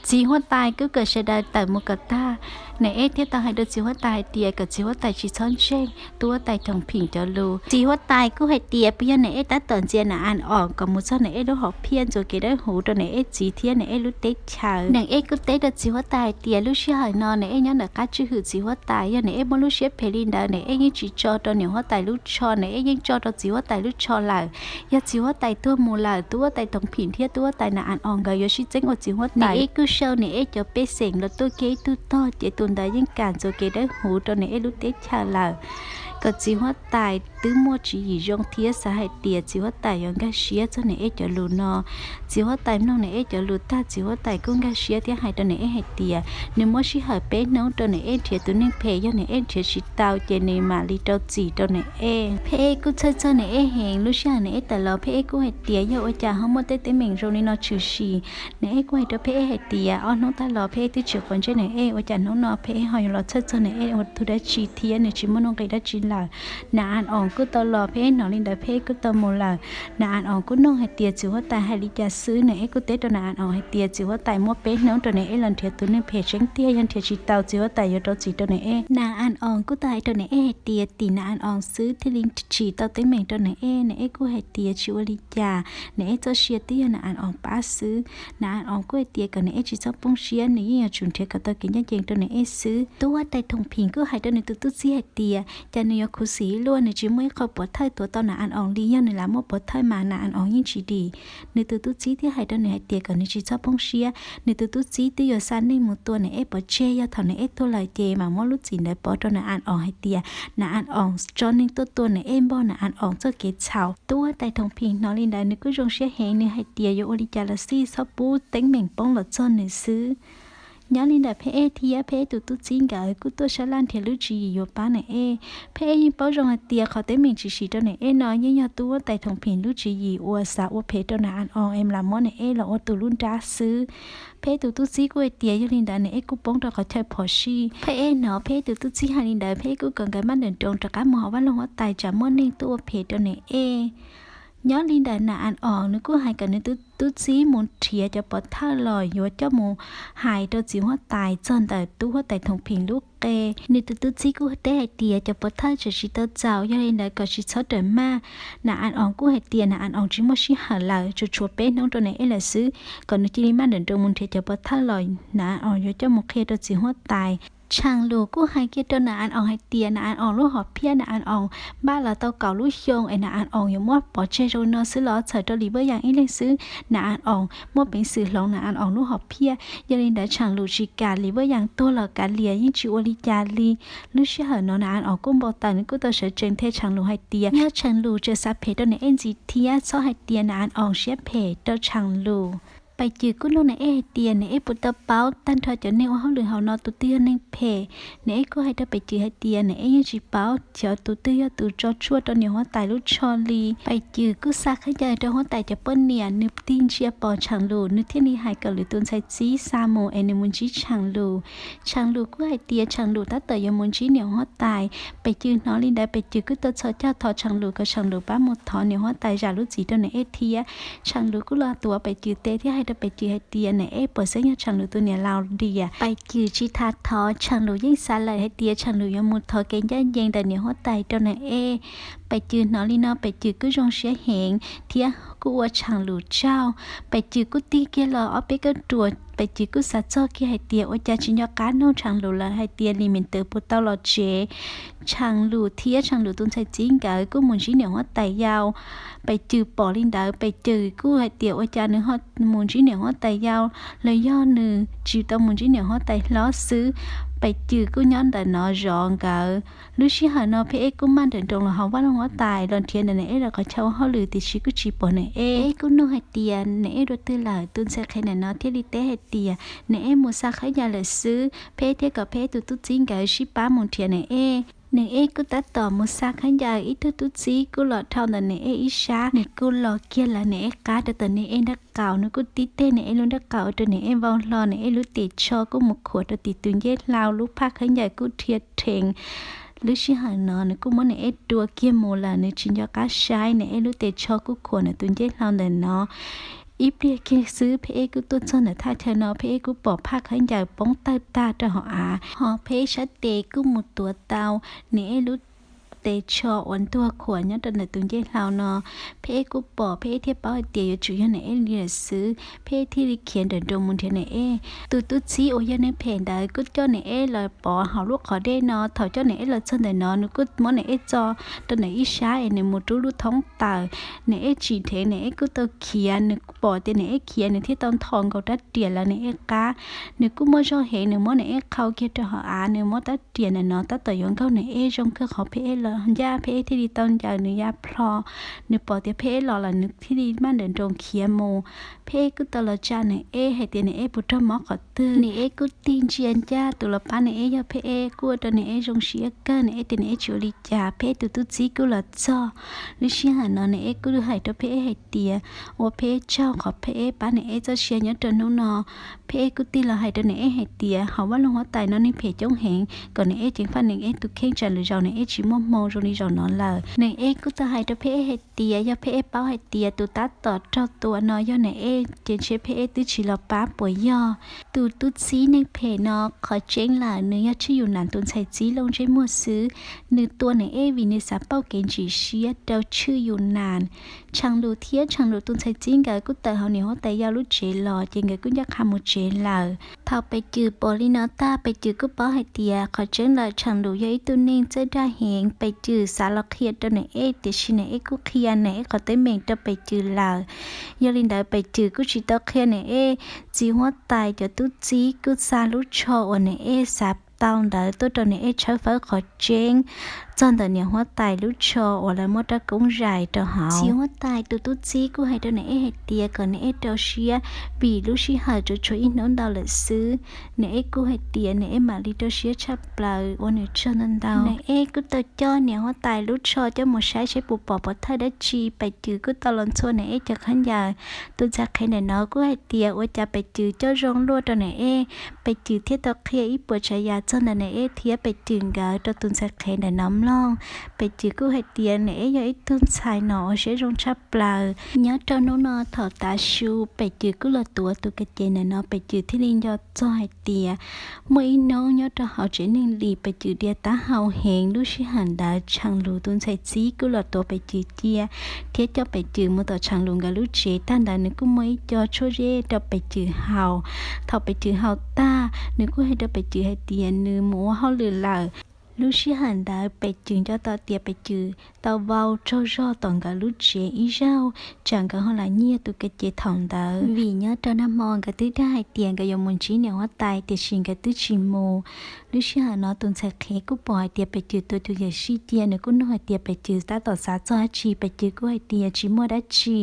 Txiv huab tais kuj kom sawv daws tawm mus kom tag. Nam Ej thiaj tau hais rau txiv huab tais hais tias kom txiv huab tais tsis txhob ntseeg tub huab tais Thoom Phim cov lus. Txiv huab tais kuj hais tias puas yog Nam Ej tab tom ntxias Nam As Os kom mus txog Nam Ej lub hom phiaj ntxuav kev dawb huv rau Nam Ej txiv thiab Nam Ej lub teb chaws. Nam Ej kuj teb rau txiv huab tais hais tias lub sij hawm no Nam Ej nyob ntawm qab tswj hwm txiv huab tais, yog Nam Ej muaj lub siab phem li ntawd Nam Ej yeej tsis tso rau niam huab tais lub tsho, Nam Ej yeej tso rau txiv huab tais lub tsho lawm. Yog txiv huab tais tuag mus lawm, tub huab tais Thoom Phim thiab tub huab tais Nam As Os nkawd yuav sib txeeb ua txiv huab tais. Nam Ej kuj sau Nam Ej cov pej xeem los tuaj kiag ib tug tog, ces tus ntawd yeej kam ntxuav kev dawb huv rau Nam Ej lub teb chaws lawm. Kom txiv huab tais twb muaj tswv yim zoo thiab xav hais tias txiv huab tais yuav nkag siab txog Nam Ej cov lus no. Txiv huab tais mloog Nam Ej cov lus tag, txiv huab tais kuj nkag siab thiab hais rau Nam Ej hais tias nws muab sij hawm peb hnub rau Nam Ej nrhiav tus neeg phem, yog Nam Ej nrhiav tsis tau ces nws mam li rau txim rau Nam Ej. Pheb Ej kuj txhawj txog Nam Ej heev, lub sij hawm Nam Ej tawm los Pheb Ej kuj hais tias yog ua cas ho muaj tej teeb meem zoo li no tshwm sim. Nam Ej kuj hais rau Pheb Ej hais tias ob hnub tag los Pheb Ej twb tsis quav ntsej Nam Ej, ua cas hnub no Pheb Ej ho yuav los txhawj txog Nam Ej ua tug dab tsi thiab nws tsis muaj nuj nqis dab tsi lawm. Nam As Os kuj tau los, Pheb Ej hnov li ntawd Pheb Ej kuj tau mus lawm. Nam As Os kuj nug hais tias txiv huab tais hais li cas xwb, Nam Ej kuj teb rau Nam As Os hais tias txiv huab tais muab peb hnub rau Nam Ej los nrhiav tus neeg phem tseeb tiag, yog nrhiav tsis tau txiv huab tais yuav rau txim rau Nam Ej. Nam As Os kuj tau hais rau Nam Ej hais tias tim Nam As Os xwb thiaj li tsim tau teeb meem rau Nam Ej. Nam Ej kuj hais tias tsis ua li cas, Nam Ej txoj sia twb yog Nam As Os pab xwb. Nam As Os kuj hais tias kom Nam Ej tsis txhob poob siab, nws yeej yuav tsum nrhiav kom tau kev ncaj ncees rau Nam Ej xwb. Tub huab tais Thoom Phim kuj hais rau nws tus tub txib hais tias cas nws yuav khuv xim ib luaj, nws tsis muaj ib qho pov thawj tuav tau Nam As Os li, yog nws lam muaj pov thawj mas Nam As Os yeej tsis dim. Nws tus tub txib thiaj hais rau nws hais tias kom nws tsis txhob poob siab, nws tus tub txib twb yuav xa neeg mus tua Nam Ej pov tseg, yog thaum Nam Ej tuag lawm ces mam muab lub txim ntawd pov rau Nam As Os hais tias Nam As Os tso neeg tuaj tua Nam Ej npog Nam As Os txoj kev txhaum. Tub huab tais Thoom Phim hnov li ntawd nws kuj zoo siab heev, nws hais tias yuav ua li cas los xij txhob pub teeb meem poob los txog nws xwb. Nyob li ntawm Pheb Ej thiab Pheb Ej tus tub txib nkawd kuj tuaj sab laj nrhiav lub tswv yim yuav pab Nam Ej. Pheb Ej yeej paub zoo hais tias qhov teeb meem tshwm sim rau Nam Ej no yeej yog tub huab tais Thoom Phim lub tswv yim uas xav ua phem rau Nam As Os es lam muab Nam Ej los ua tus lub nrab xwb. Pheb Ej tus tub txib kuj hais tias yog li ntawd Nam Ej kuj poob rau qhov chaw phom sij. Pheb Ej hnov Pheb Ej tus tub txib hais li ntawd, Pheb Ej kuj kom nkawd maj nroos nroos rov qab mus hauv vaj loog huab tais tsam muaj neeg tuaj ua phem rau Nam Ej. Nyob li ntawm Nam As Os nws kuj hais kom nws tus tub txib mus nrhiav cov pov thawj los yuav coj mus hais rau txiv huab tais txog ntawm tub huab tais Thoom Phim lub qe. Nws tus tub txib kuj teb hais tias cov pov thawj tseem tsis tau txaus, yog li ntawd kom tsis txhob rawm maj. Nam As Os kuj hais tias Nam As Os tsis muaj sij hawm lawm, tsuas tshuav peb hnub rau Nam Ej lawm xwb, kom nws cia li maj nroos nroos mus nrhiav cov pov thawj los Nam As Os yuav coj mus qhia rau txiv huab tais. Tshaas Lus kuj hais kiag rau Nam As Os hais tias Nam As Os lub hom phiaj Nam As Os npaj los tau kaum lub xyoo es Nam As Os yuav muab pov tseg zoo no xwb los txhawm rau Lis Vaj Yas ib leeg xwb, Nam As Os muaj peev xwm hloov Nam As Os lub hom phiaj. Yog li ntawd Tshaas Lus tsis kam, Lis Vaj Yas tuag los kav liam yeej tsis ua li cas li. Lub sij hawm no Nam As Os kuj npau taws, nws kuj tau sawv tsees thiab Tshaas Lus hais tias yog Tshaas Lus tseem xav phem rau Nam Ej ntxiv thiab, txhob hais tias Nam As Os siab phem rau Tshaas Lus. Pais Cws kuj nug Nam Ej hais tias Nam Ej puas tau paub tag nrho cov neeg ua hauj lwm hauv no tus twg yog neeg phem. Nam Ej kuj hais rau Pais Cws hais tias Nam Ej yeej tsis paub xyov tus twg yog tus tso tshuaj rau niam huab tais lub tsho li. Pais Cws kuj xa khaub ncaws rau huab tais cov poj niam, nws tig ntsia pom Tshaas Lus, nws thiaj li hais kom lwm tus ntxhais txib xa mus es nws mus ntsib Tshaas Lus. Tshaas Lus kuj hais tias Tshaas Lus tab tom yuav mus ntsib niam huab tais. Pais Cws hnov li ntawd Pais Cws kuj tau txhos caug thov Tshaas Lus kom Tshaas Lus pab mus thov niam huab tais zam lub txim rau Nam Ej thiab. Tshaas Lus kuj los tuav Pais Cws tes thiab hais rau Pais Cws hais tias Nam Ej puas xeeb yog Tshaas Lus tus niam laus diam. Pais Cws tsis tas thov, Tshaas Lus yeej xav lawm hais tias Tshaas Lus yuav mus thov kev ncaj ncees ntawm niam huab tais rau Nam Ej. Pais Cws hnov li no Pais Cws kuj zoo siab heev thiab kuj ua Tshaas Lus tsaug. Pais Cws kuj tig kiag los ob peb kauj ruam, Pais Cws kuj xav txog kiag hais tias ua cas tsis nco qab nug Tshaas Lus lawm hais tias Lis Meem Twm puas tau los tsev. Tshaas Lus thiab Tshaas Lus tus ntxhais txib nkawd kuj mus ntsib niam huab tais yau. Pais Cws pom li ntawd Pais Cws kuj hais tias ua cas nws ho mus ntsib niam huab tais yau, los yog nws tsis tau mus ntsib niam huab tais hlob xwb. Pais Cws kuj nyob ntawm no zov nkawd. Lub sij hawm no Pheb Ej kuj maj nrawm nroos los hauv vaj loog huab tais los nrhiav ntawm Nam Ej lawv qhov chaw ua hauj lwm tiam sis kuj tsis pom Nam Ej. Kuj nug hais tias Nam Ej dua twg lawm, tus ntxhais qhev ntawm no thiaj li teb hais tias Nam Ej mus xa khaub ncaws lawm xwb. Pheb Ej thiaj kom Pheb Ej tus tub txib nkawd sib pab mus nrhiav Nam Ej. Nam Ej kuj tab tom mus xa khaub ncaws, ib tug tub txib kuj los dhau ntawm Nam Ej ib sab, nws kuj los kiag lawv Nam Ej qab rau tom Nam Ej nraub qaum, nws kuj tib teg Nam Ej lub nraub qaum ua rau Nam Ej vau hlo, Nam Ej lub tes tsho kuj mus khuam rau tim tus ncej hlau, lub phaj khaub ncaws kuj dhia rheev. Lub sij hawm no nws kuj muab Nam Ej rua kiag mus lawm, nws tsis nco qab saib, Nam Ej lub tes tsho kuj khuam nws tus ncej hlau ntawm no. Ib pliag kiag xwb Pheb Eb kuj tuaj txog ntawm thaj chaw no, Pheb Eb kuj pom phaj khaub ncaws poob tawg tag rau hauv av, ho Pheb Eb sab tes kuj mus tuav tau Niam Eb lub tes tsho uas ntuag khuam nyob rau ntawm tus ncej hlau no. Pheb Eb kuj pom, Pheb Eb thiaj paub hais tias yuav tsum yog Niam Eb li lawm xwb. Pheb Eb thiaj li khiav nrawm nroos mus nrhiav Niam Eb. Tus tub txib uas yog neeg phem ntawd kuj coj Niam Eb los pov hauv lub qhov dej no. Thaum coj Niam Eb los txog ntawm no, nws kuj muab Niam Eb tso rau ntawm ib sab es nws mus rub lub thoob tawm. Niam Eb tsim dheev, Niam Eb kuj tau khiav, nws pom tias Niam Eb khiav, nws thiaj tau nthos nkaus rab riam lawv Niam Eb qab. Nws kuj muaj zog heev, nws muab Niam Eb qhau kiag rau hauv av, nws muab rab riam ntawm no tab tom yuav nkaug Niam Eb, zoo kawg qhov Pheb Eb los ncaj, Pheb Eb thiaj li tau ncaws nws ya plho. Nws pom tias Pheb Eb los lawm, nws thiaj li maj nrawm nroos khiav mus. Pheb Eb kuj tau los tsa Niam Eb hais tias Niam Eb puas raug mob qhov twg. Niam Eb kuj tig ntsia ncaj, tus los pab Niam Eb yog Pheb Eb, kuj ua rau Niam Eb zoo siab kawg. Niam Eb tias Niam Eb tsis ua li cas, Pheb Eb tus tub txib kuj los txog. Lub sij hawm no Niam Eb kuj hais rau Pheb Eb hais tias, ua Pheb Eb tsaug qhov Pheb Eb pab Niam Eb txoj sia nyob rau hnub no. Pheb Eb kuj tig los hais rau Niam Eb hais tias, hauv vaj loog huab tais no neeg phem coob heev, kom Niam Eb ceev faj Niam Eb tus kheej, tsam lwm zaus Niam Eb tsis muaj hmoo zoo li zaum no lawm. Niam Eb kuj tau hais rau Pheb Eb hais tias, yog Pheb Eb paub hais tias tus tab tom raug tua no yog Niam Eb, ces ntshe Pheb Eb twb tsis los pab puas yog. Tus tub txib neeg phem no, qhov tseeb lawm nws yog Tshwj Yus Nas tus ntxhais txib looj ntsej muag xwb. Nws tua Niam Eb vim nws xav pauj kev ntsim siab rau Tshwj Yus Nas. Tshaas Lus thiab Tshaas Lus tus ntxhais txib nkawd kuj tawm hauv niam huab tais yau lub tsev los, ces nkawd kuj ncaj qha mus tsev lawm. Thaum Pes Cws pom li no tag, Pes Cws kuj paub hais tias qhov tseeb lawm Tshaas Lus yog ib tug neeg txawj dag heev. Pes Cws xav los qhia rau Niam Eb, tiam sis Niam Eb kuj qhia Niam Eb qhov teeb meem rau Pes Cws lawm. Yog li ntawd Pes Cws kuj tsis tau qhia Niam Eb. Txiv huab tais cov tub txib kuj xa lub tsho uas Niam Eb xav tau ntawd tuaj rau Niam Eb tshawb fawb qhov tseeb txog ntawm niam huab tais lub tsho uas lawv muab rab koob zais rau hauv. Txiv huab tais tus tub txib kuj hais rau Niam Eb hais tias kom Niam Eb rau siab, vim lub sij hawm tsuas tshuav ib hnub ntau lawm xwb. Niam Eb kuj hais tias Niam Eb mam li rau siab tshaj plaws, ua nws tsaug ntau ntau. Niam Eb kuj tau coj niam huab tais lub tsho coj mus saib seb puas pom pov thawj dab tsi. Pes Cws kuj tau los ntxhua Niam Eb cov khaub ncaws. Tus ntxhais qhev ntawm no kuj hais tias ua cas Pes Cws coj zoo luaj rau Niam Eb. Pes Cws thiaj tau qhia ib puas tsav yam txog ntawm Niam Eb thiab Pes Cws nkawd rau tus ntxhais qhev ntawm no mloog. Pes Cws kuj hais tias Niam Eb yog ib tug ntxhais no uas siab zoo tshaj plaws. Nyob rau hnub no thaum tav su, Pes Cws kuj los tuav tus ka ces ntawm no, Pes Cws thiaj li nco txog hais tias muaj ib hnub nyob rau hauv tsev neeg Lis, Pes Cws dias taub hau heev. Lub sij hawm ntawd Tshaas Lus tus ntxhais txib kuj los tuav Pes Cws cia thiab coj Pes Cws mus tom Tshaas Lus nkawd lub tsev. Tag ntawd nws kuj muab ib co tshuaj zeb rau Pes Cws haus. Thaum Pes Cws haus tag, nws kuj hais rau Pes Cws hais tias nws mus ua hauj lwm lawm. Lub sij hawm ntawd Pes Cws nco tau tias Pes Cws tau vau tsaug zog tom nkawd lub tsev ib zaug, tsam nkawd ho lam nyiag tus ka ces thaum ntawd. Vim nyob rau nag hmo nkawd twb dag hais tias nkawd yuav mus ntsib niam huab tais, tiam sis nkawd twb tsis mus. Lub sij hawm no tus ntxhais qhev kuj pom hais tias Pes Cws tuav tus yawm sij cia, nws kuj nug hais tias Pes Cws tab tom xav txog dab tsi. Pes Cws kuj hais tias tsis muaj dab tsi.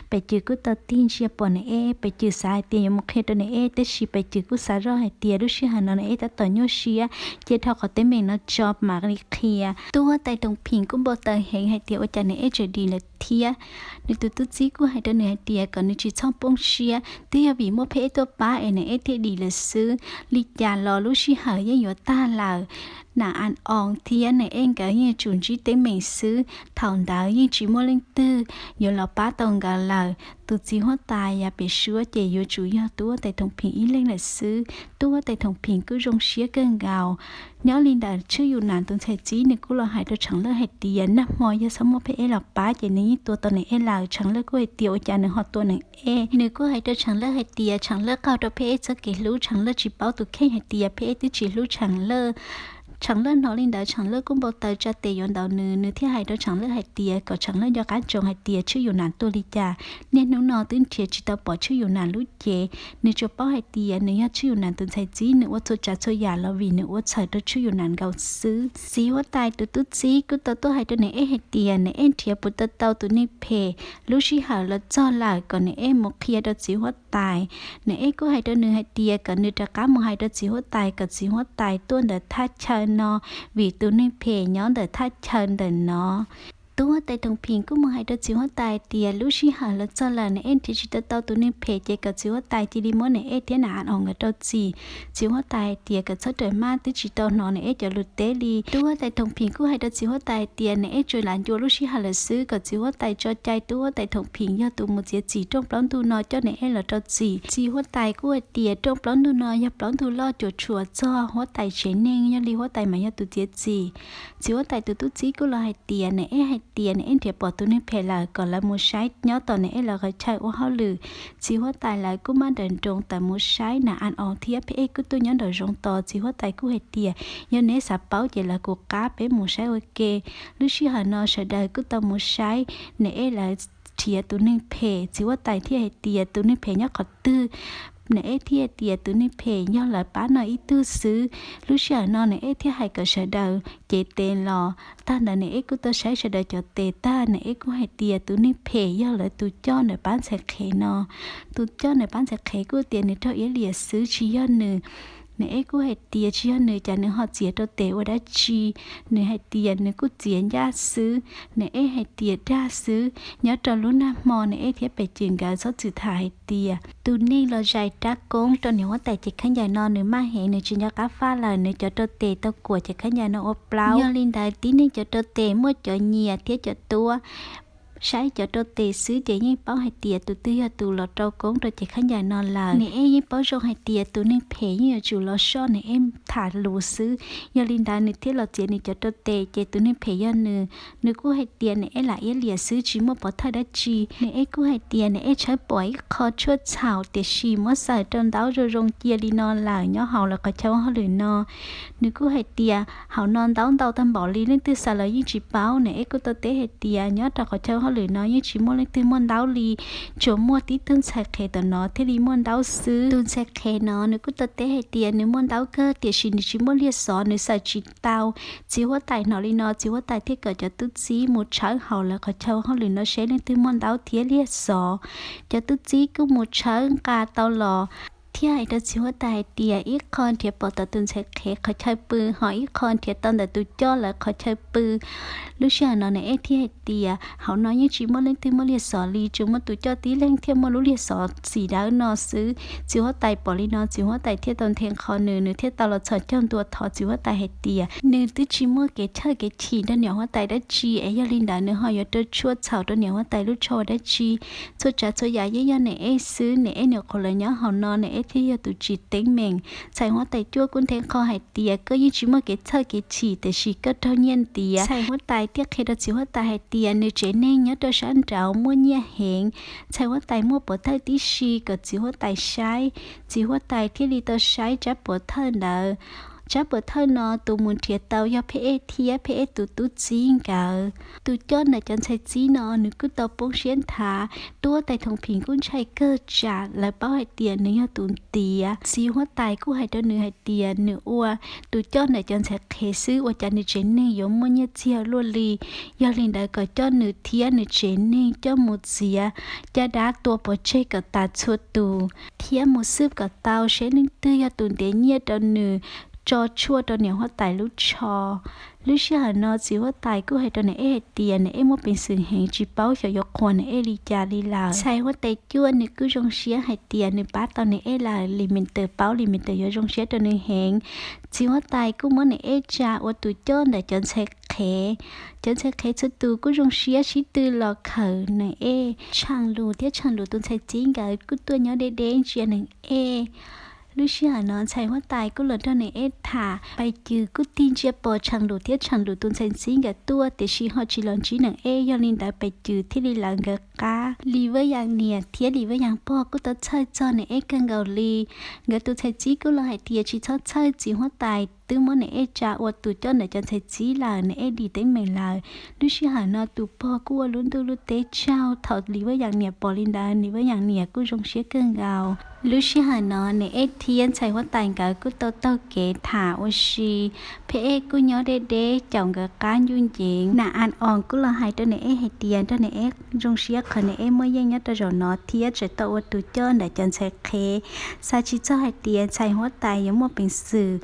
Pes Cws kuj tau tig ntsia pom Niam Eb, Pes Cws xav hais tias yuav mus qhia rau Niam Eb, tab sis Pes Cws kuj xav zoj hais tias lub sij hawm no Niam Eb tab tom nyuaj siab, cia dhau qhov teeb meem no tso mam li qhia. Tub huab tais Toom Phim kuj npau taws heev hais tias ua cas Niam Eb tseem dim lawm thiab. Nws tus tub txib kuj hais rau nws hais tias kom nws tsis txhob poob siab, twb yog vim muaj Pheb Eb tuaj pab es Niam Eb thiaj dim lawm xwb. Li cas los lub sij hawm yeej yuav tag lawm. Nam As Oos thiab Niam Eb nkawd yeej yuav tsum ntsib teeb meem xwb, thaum ntawd yeej tsis muaj leej twg yuav los pab tau nkawd lawm. Tus txiv huab tais yav pem suab ces yuav tsum yog tub huab tais Toom Phim ib leeg lawm xwb. Tub huab tais Toom Phim kuj zoo siab kawg nkaus. Nyob li ntawd Tshwj Yus Nas tus ntxhais txib nws kuj los hais rau Tshaas Laj hais tias nag hmo yog txhob muaj Pheb Eb los pab ces nws yeej tua tau Niam Eb lawm. Tshaas Laj kuj hais tias ua cas nws ho tua Niam Eb. Nws kuj hais rau Tshaas Laj hais tias Tshaas Laj qaug rau Pheb Eb txoj kev hlub, Tshaas Laj tsis paub tus kheej hais tias Pheb Eb twb tsis hlub Tshaas Laj. Tshaas Laj hnov li ntawd Tshaas Laj kuj npau taws tsa tes yuav ntaus nws, nws thiaj hais rau Tshaas Laj hais tias kom Tshaas Laj nco qab ntsoov hais tias Tshwj Yus Nas tuaj li cas. Niaj hnub no twb nrhiav tsis tau pom Tshwj Yus Nas lub cev, nws tsuas paub hais tias nws yog Tshwj Yus Nas tus ntxhais txib, nws ua txhua tsav txhua yam los vim nws ua txhawm rau Tshwj Yus Nas nkaus xwb. Txiv huab tais tus tub txib kuj tau tuaj hais rau Niam Eb hais tias Niam Eb nrhiav puas tau tau tus neeg phem, lub sij hawm los txog lawm kom Niam Eb mus qhia rau txiv huab tais. Niam Eb kuj hais rau nws hais tias kom nws rov qab mus hais rau txiv huab tais kom txiv huab tais tuaj ntawm thaj chaw no, vim tus neeg phem nyob ntawm thaj chaw ntawm no. Tub huab tais Thoom Phim kuj mus hais rau txiv huab tais tias lub sij hawm los txog lawm, Nam Ej nrhiav tsis tau tau tus neeg phem ces kom txiv huab tais cia li muab Nam Ej thiab Nam An Oos nkawd rau txim. Txiv huab tais hais tias kom txhob rawm maj, twb tsis tau hnov Nam Ej cov lus teb li. Tub huab tais Thoom Phim kuj hais rau txiv huab tais hais tias Nam Ej tsuas lam ncua lub sij hawm lawm xwb, kom txiv huab tais tso cai tub huab tais Thoom Phim yog tus mus txiav txim rooj plaub ntug no coj Nam Ej los rau txim. Txiv huab tais kuj hais tias rooj plaub ntug no yog plaub ntug loj cuam tshuam txog huab tais tsev neeg, yog li huab tais mas yog tus txiav txim. Txiv huab tais tus tub txib kuj los hais tias Nam Ej hais tias Nam Ej nrhiav pom tus neeg phem lawm, kom lawv mus saib nyob tom Nam Ej lawv qhov chaw ua hauj lwm. Txiv huab tais lawv kuj maj nrawm nroos tawm mus saib, Nam An Oos thiab Pheej Ej kuj tuaj nyob nraum zoov tos. Txiv huab tais kuj hais tias yog neb xav paub ces lawv kuv qab peb mus saib ua ke. Lub sij hawm no sawv daws kuj tau mus saib Nam Ej lawv nrhiav tus neeg phem. Txiv huab tais thiaj hais tias tus neeg phem nyob qhov twg. Nam Ej thiaj hais tias tus neeg phem yog lawv pab no ib tug xwb. Lub sij hawm no Nam Ej thiaj hais kom sawv daws cev tes los. Tag ntawd Nam Ej kuj tau saib sawv daws cov tes tag, Nam Ej kuj hais tias tus neeg phem yog lawv tus coj ntawm pab ntxhais qhev no. Tus coj ntawm pab ntxhais qhev kuj tias nws raug iab liam xwb tsis yog nws. Nam Ej kuj hais tias tsis yog nws cas nws ho txiav rau tes ua dab tsi. Nws hais tias nws kuj txiav ncaj xwb. Nam Ej hais tias dag xwb. Nyob rau lub nag hmo Nam Ej thiab Pes Cws nkawd txhob txwm tham hais tias tus neeg los zais rab koob rau niam huab tais ces khaub ncaws no nws maj heev, nws tsis nco qab faj lawm, nws cov rau tes tau kuam ces khaub ncaws no ua plaub. Yog li ntawd tib neeg cov rau tes muaj cov nyias thiab cov tuab. Saib cov rau tes xwb ces yeej paub hais tias tus twg yog tus los rau koob rau ces khaub ncaws no lawm. Nam Ej yeej paub zoo hais tias tus neeg phem yeej yuav tsum los soj Nam Ej tham lus xwb. Yog li ntawd nws thiaj los txiav nws cov rau tes ces tus neeg phem yog nws. Nws kuj hais tias Nam Ej lam iab liam xwb tsis muaj pov thawj dab tsi. Nam Ej kuj hais tias Nam Ej tshawb pom ib qho tshuaj txhaum tiam sis muab xaws rau ntaub zoo zoo cia li no lawm nyob hauv lawv qhov chaw ua hauj lwm no. Nws kuj hais tias hauv no ntaub ntau tag npaum li leej twg xaws los yeej tsis paub. Nam Ej kuj tau teb hais tias nyob rau qhov chaw hauj lwm no yeej tsis muaj leej twg muaj ntaub li, tsuas muaj tib tug ntxhais qhev tom no thiaj li muaj ntaub xwb. Tus ntxhais qhev no nws kuj tau teb hais tias nws muaj ntaub kawg tiam sis nws tsis muaj liag xov, nws xaws tsis tau. Txiv huab tais hnov li no txiv huab tais thiaj kom cov tub txib mus tshawb hauv lawv qhov chaw hauj lwm no seb leej twg muaj ntaub thiab liag xov. Cov tub txib kuj mus tshawb nqa tau los thiab hais rau txiv huab tais hais tias ib qho nrhiav pom tau tus ntxhais qhev qhov chaw pw, ho ib qho nrhiav tau ntawm tus coj lawv qhov chaw pw. Lub sij hawm no Nam Ej thiaj hais tias hauv no yeej tsis muaj leej twg muaj liag xov li, tsuas muaj tus coj tib leeg thiaj muaj lub liag xov xim dawb no xwb. Txiv huab tais pom li no txiv huab tais thiaj tau nthe qho nws, nws thiaj tau los txhos caug ntua thov txiv huab tais hais tias nws twb tsis muaj kev chawj kev chim rau niam huab tais dab tsi es yog li ntawd nws ho yuav rau tshuaj txhaum rau niam huab tais lub tsho dab tsi. Txhua tsav txhua yam yeej yog Nam Ej xwb, Nam Ej nyuam qhuav los nyob hauv no Nam Ej thiaj yog tus tsis teeb meem. Ntxhais huab tais cuaj kuj nthe qho hais tias koj yeej tsis muaj kev txhawj kev chim tiam sis koj raug nyiaj ntiav. Ntxhais huab tais thiaj qhia rau txiv huab tais hais tias nws tsev neeg nyob rau sab nraud muaj nyiaj heev. Ntxhais huab tais muaj pov thawj tib si kom txiv huab tais saib. Txiv huab tais thiaj li tau saib tsab pov thawj ntawd. Tsab pov thawj no tus mus nrhiav tau yog Pheb Ej thiab Pheb Ej tus tub txib nkawd. Tus coj ntawm cov ntxhais txib no nws kuj tau poob siab nthav. Tub huab tais Thoom Phim kuj ntshai kawg tsam lawv paub hais tias nws yog tus ntiav. Txiv huab tais kuj hais rau nws hais tias nws ua tus coj ntawm cov ntxhais qhev xwb ua cas nws tsev neeg yuav muaj nyiaj txiag luaj li. Yog li ntawd kom coj nws thiab nws tsev neeg coj mus txiav caj dab tua pov tseg kom tas txhua tus thiab mus xwb kom tau seb leej twg yog tus ntiav nyiaj rau nws tso tshuaj rau niam huab tais lub tsho. Lub sij hawm no txiv huab tais kuj hais rau Nam Ej hais tias Nam Ej muaj peev xwm heev tsis paub xyov yuav qhuas Nam Ej li cas li lawm. Ntxhais huab tais cuaj nws kuj zoo siab hais tias nws pab tau Nam Ej lawm, Lis Mis Tawm paub Lis Mis Tawm yuav zoo siab rau nws heev. Txiv huab tais kuj muab Nam Ej tsa ua tus coj ntawm cov ntxhais qhev. Cov ntxhais qhev txhua tus kuj zoo siab sib tw los khawm Nam Ej. Tshaam Lus thiab Tshaam Lus tus ntxhais txib nkawd kuj tuaj nyob deb deb ntsia Nam Ej. Lub sij hawm no ntxhais huab tais kuj los nrog Nam Ej tham. Pais Cws kuj tig ntsia pom Tshaam Lus thiab Tshaam Lus tus ntxhais txib nkawd tuaj tiam sis ho tsis los ntsib Nam Ej, yog li ntawd Pais Cws thiaj li lawv nkawd qab. Lis Vaj Yam niam thiab Lis Vaj Yam pog kuj tau txhawj txog Nam Ej kawg nkaus li. Nkawd tus ntxhais txib kuj los hais tias tsis txhob txhawj, txiv huab tais twb muab Nam Ej tsa ua tus coj ntawm cov ntxhais txib lawm, Nam Ej dim teeb meem lawm. Lub sij hawm no tus pog kuj ua lub ntuj lub teb tsaug, thaum Lis Vaj Yam niam pom li ntawd Lis Vaj Yam niam kuj zoo siab kawg nkaus. Lub sij hawm no Nam Ej thiab ntxhais huab tais nkawd kuj tau taug kev tham ua si. Pheb Ej kuj nyob deb deb caum nkawd qab ncuj nceev. Nam An Oos kuj los hais rau Nam Ej hais tias nrog Nam Ej zoo siab qhov Nam Ej muaj yeej nyob rau zaum no thiab tseem tau ua tus coj ntawm cov ntxhais qhev. Xav tsis txog hais tias ntxhais huab tais yuav muaj peev xwm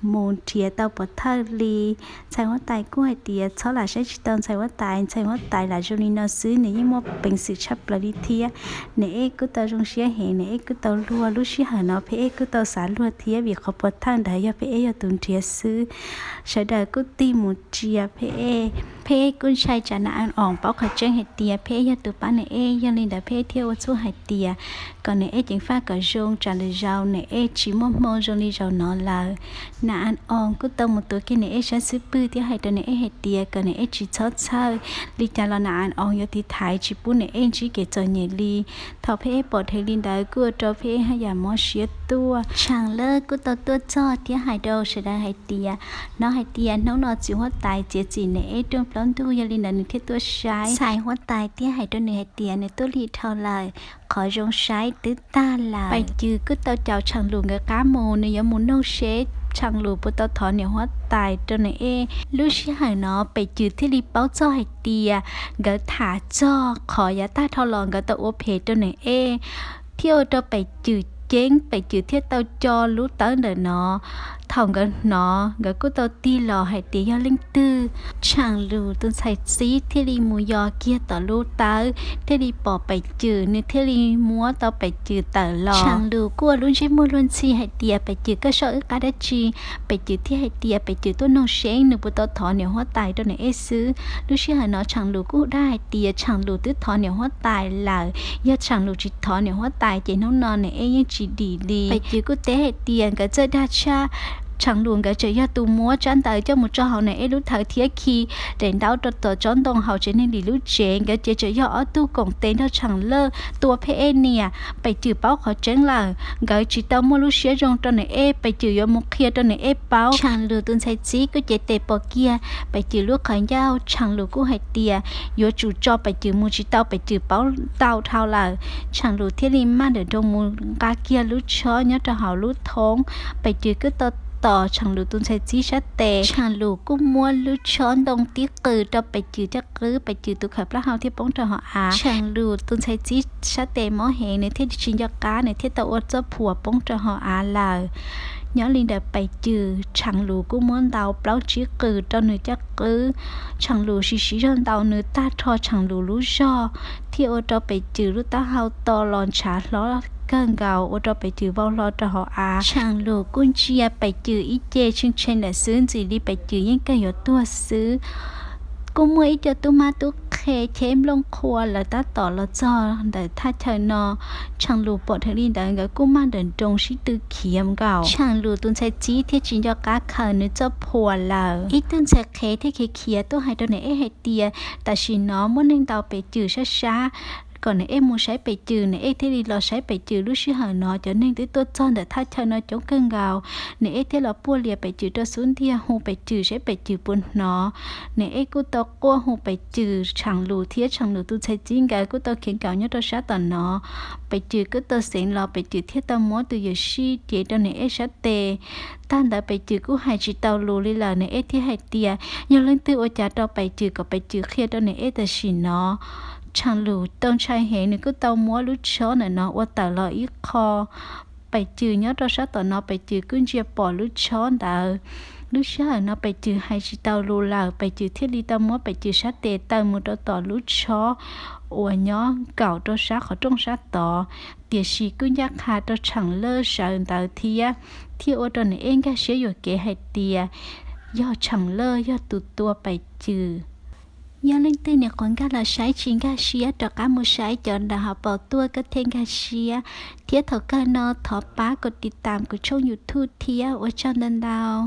mus nrhiav tau pov thawj li. Ntxhais huab tais kuj hais tias txhob lam saib tsis tau ntxhais huab tais, ntxhais huab tais lam zoo li no xwb nws yeej muaj peev xwm tshaj plaws li thiab. Niam Ej kuj tau zoo siab heev, Niam Ej kuj tau luag. Lub sij hawm no Pheb Ej kuj tau xav luag thiab vim qhov pov thawj ntawd yog Pheb Ej yog tus nrhiav xwb. Sawv daws kuj tig mus ntsia Pheb Ej. Pheb Ej kuj ntshai tsam Nam As Oos paub qhov tseeb hais tias Pheb Ej yog tus pab Niam Ej, yog li ntawd Pheb Ej thiaj ua txuj hais tias kom Niam Ej ceev faj kom zoo tsam lwm zaus Niam Ej tsis muaj hmoo zoo li zaum no lawm. Nam As Oos kuj tau mus tuav kiag Niam Ej sab xub pwg thiab hais rau Niam Ej hais tias kom Niam Ej tsis txhob txhawj, li cas los Nam As Oos yuav tiv thaiv tsis pub Niam Ej ntsib kev txom nyem li. Thaum Pheb Ej pom dheev li ntawd kuj ua rau Pheb Ej haj yam mob siab tuaj. Tshaas Laj kuj tau tuaj txog thiab hais rau sawv daws hais tias, hnov hais tias hnub no txiv huab tais txiav txim Niam Ej rooj plaub ntug, yog li ntawd nws thiaj tuaj saib. Ntxhais huab tais thiaj hais rau nws hais tias nws tuaj lig dhau lawm, qhov zoo saib twb tag lawm. Pais Cws kuj tau caum Tshaas Lus nkawd qab mus, nws yuav mus noog seb Tshaas Lus puas tau thov niam huab tais rau Niam Ej. Lub sij hawm no Pais Cws thiaj li paub txog hais tias nkawd tham txog qhov yav tag dhau los nkawd tau ua phem rau Niam Ej, thiaj ua rau Pais Cws ceeb, Pais Cws thiaj tau co lub tawb ntawm no. Thaum nkawd hnov nkawd kuj tau tig los hais tias yog leej twg. Tshaas Lus tus ntxhais txib thiaj li mus yos kiag tom lub tawb, thiaj li pom Pais Cws, nws thiaj li muab tau Pais Cws tawm los. Tshaas Lus kuj ua lub ntsej muag luag ntxhi hais tias Pais Cws koj soj wb qab dab tsi, Pais Cws thiaj hais tias Pais Cws tuaj noog seeb nws puas tau thov niam huab tais rau Niam Ej xwb. Lub sij hawm no Tshaas Lus kuj dag hais tias Tshaas Lus twb thov niam huab tais lawm, yog Tshaas Lus tsis thov niam huab tais ces hnub no Niam Ej yeej tsis dim li. Pais Cws kuj teb hais tias nkawd txawj dag tshaj, Tshaas Lus nkawd tseem yog tus muab tsab ntawv coj mus tso hauv Niam Ej lub thawv thiab khi daim ntaub rau tom tsob ntoo hauv tsev neeg dim lub tsev, nkawd ces tseem yog ob tug koom tes nrog Tshaas Laj tua Pheb Ej niam. Pais Cws paub qhov tseeb lawm, nkawd tsis tau muaj lub siab zoo rau Niam Ej, Pais Cws yuav mus qhia rau Niam Ej paub. Tshaas Lus tus ntxhais txib kuj cev tes pom kiag Pais Cws lub qhov ncauj, Tshaas Lus kuj hais tias yuav tsum tso Pais Cws mus tsis tau Pais Cws paub ntau dhau lawm. Tshaas Lus thiaj li maj nrawm nroos mus nqa kiag lub tshob nyob rau hauv lub thoob. Pais Cws kuj tau tos Tshaas Lus tus ntxhais txib sab tes, Tshaas Lus kuj muab lub tshob ntoo tib qws rau Pais Cws caj qwb, Pais Cws tus khawv plaub hau thiaj poob rau hauv av. Tshaas Lus tus ntxhais txib sab tes mob heev, nws thiaj tsis nco qab, nws thiaj tau ua txoj phuam poob rau hauv av lawm. Nyob li ntawd Pais Cws, Tshaas Lus kuj muab ntaus plaub tsib qws rau nws caj qwb. Tshaas Lus siv siv zog ntaus nws tag rho Tshaas Lus lub zog, thiaj ua rau Pais Cws lub taub hau to los ntshav hlob kawg nkaus, ua rau Pais Cws vau hlo rau hauv av. Tshaas Lus kuj ntsia Pais Cws ib ce tshee tshee lawm xwb, ntxim li Pais Cws yeej kawg yuav tuag xwb. Kuj muaj ib co tub mab tub qhe cheb nplooj qhua lawv tab tom los txog ntawm thaj chaw no. Tshaas Lus pom dheev li ntawd nkawd kuj maj nrawm nroos sib tw khiav nkaus. Tshaas Lus tus ntxhais txib thiaj tsis nco qab khaws nws txoj phuam lawm. Ib tug ntxhais qhev thiaj khiav khiav tuaj hais rau Niam Ej hais tias tam sim no muaj neeg ntaus Pais Cws sab sab, kom Niam Ej mus saib Pais Cws. Niam Ej thiaj li los saib Pais Cws. Lub sij hawm no cov neeg twb tuaj txog ntawm thaj chaw no coob kawg nkaus. Niam Ej thiaj los puag lias Pais Cws rau xub ntiag hu Pais Cws saib Pais Cws puas hnov. Niam Ej kuj tau quaj hu Pais Cws, Tshaas Lus thiab Tshaas Lus tus ntxhais txib nkawd kuj tau khiav nkaum nyob rau sab tom no. Pais Cws kuj tau xeev los, Pais Cws thiaj tau muab tus yuam sij cev rau Niam Ej sab tes. Tag ntawd Pais Cws kuj hais tsis tau lus li lawm. Niam Ej thiaj hais tias yog leej twg ua cas rau Pais Cws kom Pais Cws qhia rau Niam Ej tam sim no. Tshaas Lus tau ntshai heev, nws kuj tau muab lub tshob ntawm no ua tawm los ib qho. Pais Cws nyob rau sab tom no, Pais Cws kuj ntsia pom lub tshob ntawd. Lub sij hawm no Pais Cws hais tsis tau lus lawm, Pais Cws thiaj li tau muab Pais Cws sab tes taw mus rau tom lub tshob uas nyob nkaum rau sab qhov rooj sab tod. Tiam sis kuj ncaj qha rau Tshaas Laj sawv ntawd thiab, thiaj ua rau Niam Ej nkag siab yuam kev hais tias yog Tshaas Laj yog tus tua Pais Cws. Yog leej twg nyuam qhuav nkag los saib tsis nkag siab, rov qab mus saib cov nram hauv paus tuaj koj thiaj nkag siab. Thiab thaum kawg no thov pab koj tiv tam kuv tshooj YouTube thiab, ua tsaug ntau ntau.